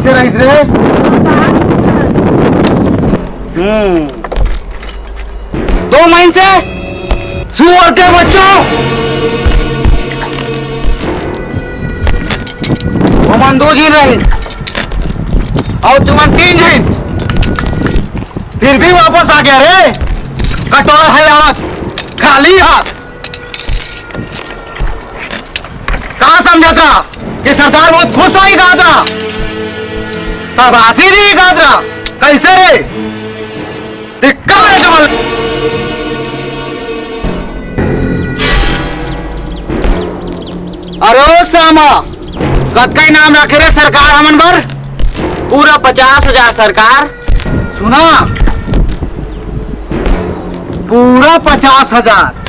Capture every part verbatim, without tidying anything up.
से रहिस रे? हम्म। दो महीन से सुअर के बच्चों, ओमन दो झिन रहिन अउ तुमन तीन झिन, फिर भी वापस आ गया रे। कटोरा है हाथ, खाली हाथ। का समझत रहा कि सरदार बहुत खुश होही का था? शाबाशी दी का था? कैसे रे? धिक्कार है तुम्हारा। अरे ओ श्यामा, कतका इनाम रखे रे सरकार हमन बर? पूरा पचास हजार सरकार। सुना, पूरा पचास हजार।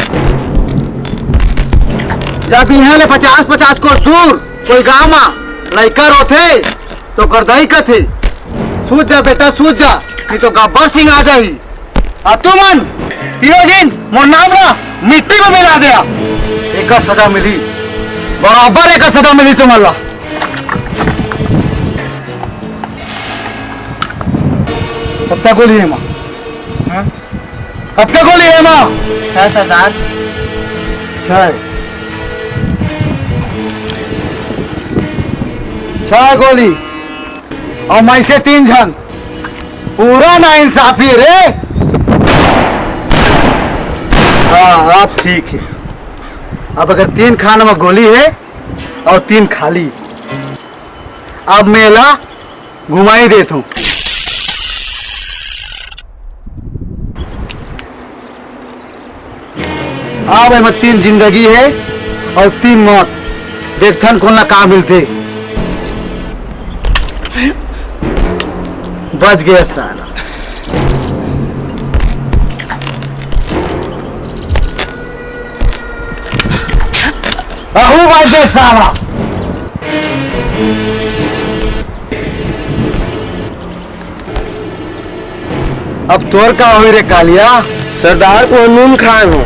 जब इहाँ ले पचास पचास कोस दूर कोई गांव म लइका रोथे, तो ओकर दाई कथे, "सूत जा बेटा, सूत जा, नहीं तो गब्बर सिंह आ जाही।" अउ तुमन तीनों झिन मोर नाम ला मिट्टी म मिला दे। एकर सजा मिली, बराबर एकर सजा मिली तुमन ला। कतका गोली हे एमा? हाँ? कतका गोली हे एमा? छह सरदार। छह। छह गोली। अउ मैं से तीन झन। पूरा ना इंसाफी रे। हाँ, अब ठीक हे। अब अगर तीन खाना म गोली हे अउ तीन खाली, अब मैं एला घुमाई देत हूँ। अब एमा तीन जिंदगी हे अउ तीन मौत। देखथन कोन ला का मिलथे। बच गया साला। अहू बच गया साला। अब तोर का होई रे कालिया? सरदार, को नून खाए हो।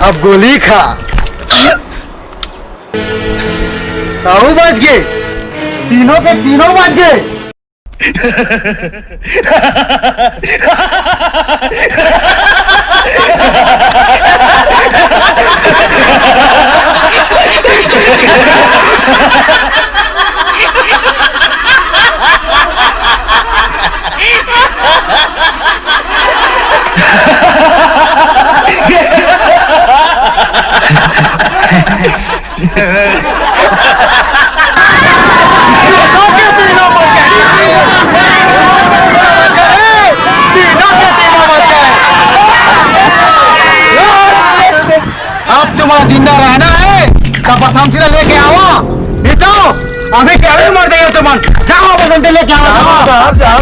अब गोली खा। साहू बच गए, तीनों के तीनों बच गए। अब तुम्हारा जिंदा रहना है, तो बसंती ला लेके आवा, नहीं तो अभी क्या मर जाएगा तुम। जाओ बसंती लेके आवा, जाओ।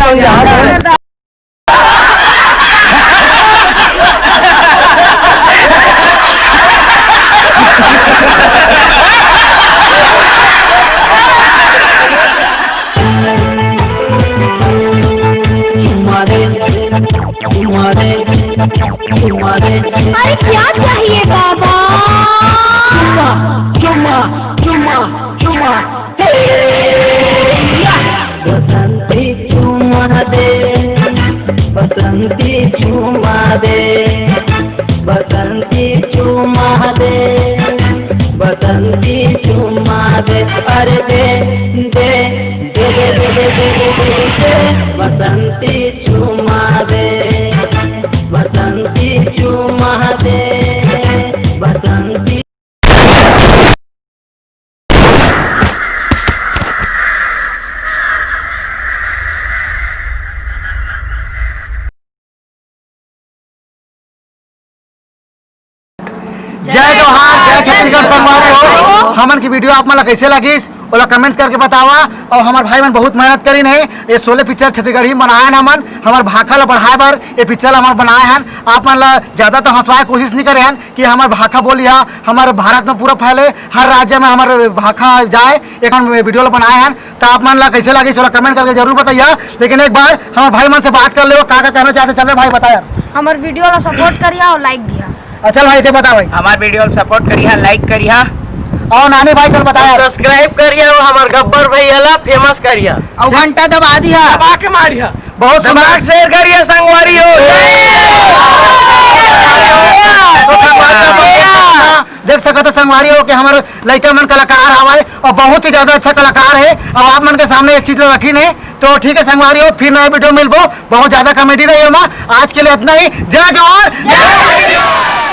अरे क्या चाहिए बाबा? चुम्मा, चुम्मा, चुम्मा, चुम्मा। बसंती चुम्मा दे, बसंती चुम्मा दे, बसंती चुम्मा दे, बसंती चुम्मा दे। अरे दे, दे, दे, बसंती चुम्मा दे, बसंती चुम्मा दे, बसंती। जय जोहार, जय छत्तीसगढ़ संगवारी हो। हमन की वीडियो आप मन ला कैसे लगिस, ओला कमेंट्स करके बतावा। और हमार भाई मन बहुत मेहनत करिन हे, ये शोले पिक्चर छत्तीसगढ़ी में बनाए हन हमन, हमार भाखा ला बढ़ाए बर ये पिक्चर ला हमन बनाए हन। आप मन ला ज्यादा तो हंसवाए कोशिश नहीं करे हन, कि हमर भाखा बोली हा हमर भारत में पूरा फैले, हर राज्य में हमर भाखा जाए। एक हम वीडियो ला बनाए हन, त आप मन ला कैसे लगिस, ओला कमेंट करके जरूर बताइए। लेकिन एक बार हमर भाई मन से बात कर ले, का का कहना चाहते, चल रे भाई, बता यार। हमर वीडियो ला सपोर्ट करिया और लाइक दिया। अच्छा भाई, ते बता भाई। हमार वीडियो ला सपोर्ट करिहा, लाइक करिहा। अउ नानी भाई चल बताया। Subscribe करिया अउ हमर गब्बर भैया ला famous करिया। अउ घंटा दबा दिया। दबा के मारिया। बहुत सुंदर। दिमाग शेयर करिया संगवारी हो। तो संगवारी हो, देख सकत हो संगवारी हो कि हमर लइका मन कलाकार हवय अउ बहुत ही ज्यादा अच्छा कलाकार हे। अउ आप मन के सामने एक चीज ला रखिन हे, तो ठीक है संगवारी हो, फिर नया वीडियो मिलबो। बहुत ज्यादा कॉमेडी रही ओमा। आज के लिए इतना ही। जय जोहार, जय